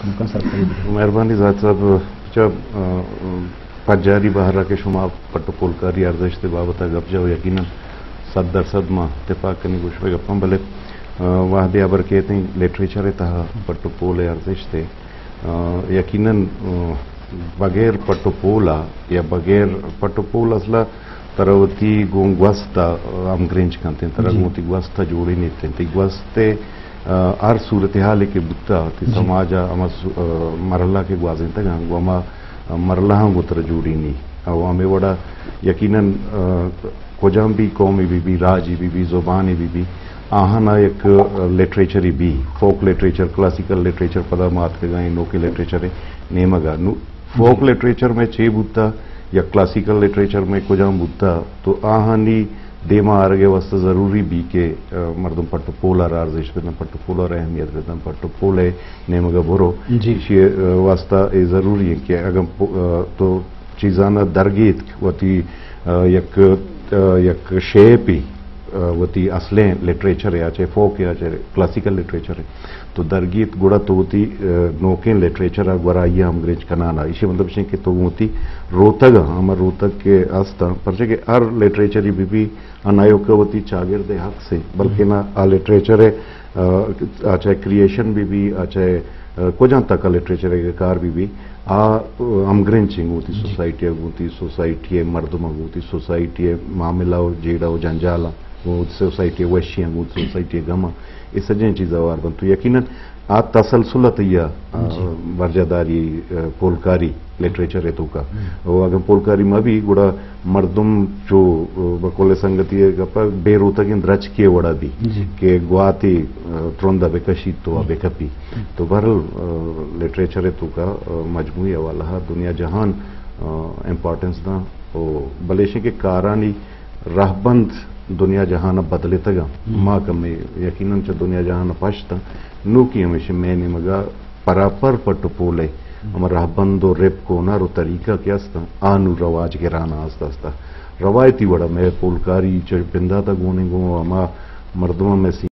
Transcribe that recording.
مکن سرپدی بدے۔ مہربانی زاہد صاحب، چہ، آ، پجاری بہر ءَ کہ شما پٹ ءُ پولکاری ارزشت ءِ بابت ءَ گپ جت، یقیناً صد درصد ما اتفاق کنیں گوں شمئے گپاں، بلے، آ، وہدے ہبر کیت ایں لٹریچر ءِ تہا پٹ ءُ پول ءِ ارزشت ءِ، آ، یقیناً، آ، بغیر پٹ ءُ پول ءَ یا بغیر پٹ ءُ پول اصل ءَ ترا وتی گوں گوست ءَ ہمگرنچ کنت ایں، ترا جی۔ گوں وتی گوست ءَ جوڑینیت ایں۔ تئی گوست ءِ، آ، ہر صورتحالے کہ بوتہ، تئی جی۔ سماج ءَ ہما سو-، آ، مرحلہ کہ گوازینتگ اَنت، گوں ہما مرحلہاں گوں ترا جوڑینی۔ او ہمے وڑا یقیناً، آ، کجام بھی قومے بہ بی، راجے بہ بی، زبانے بہ بی، آہانا یک، آ، لٹریچرے بی، فوک لٹریچر، کلاسیکل لٹریچر پدا ما اتکگاں اے نوکیں لٹریچر ءِ نیمگا۔ نو، فوک جی۔ لٹریچر مئے چے بوتا یا کلاسیکل لٹریچر مئے کجام بوتا، تو آہانی دیما آرگ ءِ واستہ ضروری بی کہ، آ، مردم پٹ ءُ پول ءَ را ارزشت بدن، پٹ ءُ پول ءَ را اہمیت بدن، پٹ ءُ پول ءِ نیمگا برو۔ جی۔ ایشی، آ، واستہ اے ضروری ایں کہ اگاں پو-، آ، تو چیزانا درگیت وتی، آ، یک، آ، یک شیپے، آ، وتی اصلیں لٹریچر ءَ، چاہے فوک ءَ، چاہے کلاسیکل لٹریچر ءَ، تو درگیت گڑا تو وتی، آ، نوکیں لٹریچر ءَ گورا آئی ءَ ہمگرنچ کنانا۔ ایشی مطلب اش کہ تو وتی روتگ ءَ، ہما روتگ کہ است اَنت، پرچہ کہ ہر لٹریچرے بہ بی، آ نہ ایوک ءَ وتی چاگرد ءِ حق سے، بلکنا آ لٹریچر ءِ، آ، آ چاہے کریئیشن بہ بی، آ چاہے، آ، کجام تک ءَ لٹریچر ءِ کار بہ بی، آ، آ، ہمگرنچ ایں گوں وتی جی۔ سوسائٹی ءَ، گوں وتی سوسائٹی ءِ مردماں، گوں وتی سوسائٹی ءِ معاملہ ءُ جیڑہ ءُ جنجالاں، گوں وتی سوسائٹی ءِ وشیاں، گوں وتی سوسائٹی ءِ غماں، اے سجہیں چیز ہوار بنت۔ تو یقیناً آ تسلسل ءَ تئی ءَ، آ، جی۔ برجاہ داری، آ، پولکاری لٹریچر ءِ توکا۔ ہم۔ او اگاں پولکاری مہ بی، گڑا مردم چو، آ، بقول سنگتی ءِ گپ ءَ بے روتگیں درچکے ءِ وڑا بی جی۔ کہ گواتے، آ، ترند ءَ بہ کشیت تو آ بہ کپی۔ ہم۔ تو بہرحال، آ، لٹریچر ءِ توکا، آ، مجموعی حوالہ ءَ دنیا جہان، آ، امپورٹنس داں۔ او بلے ایش ایں کہ کارانی رہبند دنیا جہان ءَ بدلتگ اَنت۔ ہم۔ ما کمے یقیناً چہ دنیا جہان ءَ پشت اَنت۔ نوکی ہمیش ایں مئے نیمگ ءَ پراپر پٹ ءُ پول ءِ ہم۔ ہما رہبند ءُ رپک ءُ ہنر ءُ طریقہ کہ است اَنت، آ نوں رواج گران اَنت آستہ آستہ۔ روایتی وڑ ءَ مئے پولکاری چہ بندات ءَ گون ایں، گوں ہما مردماں مئے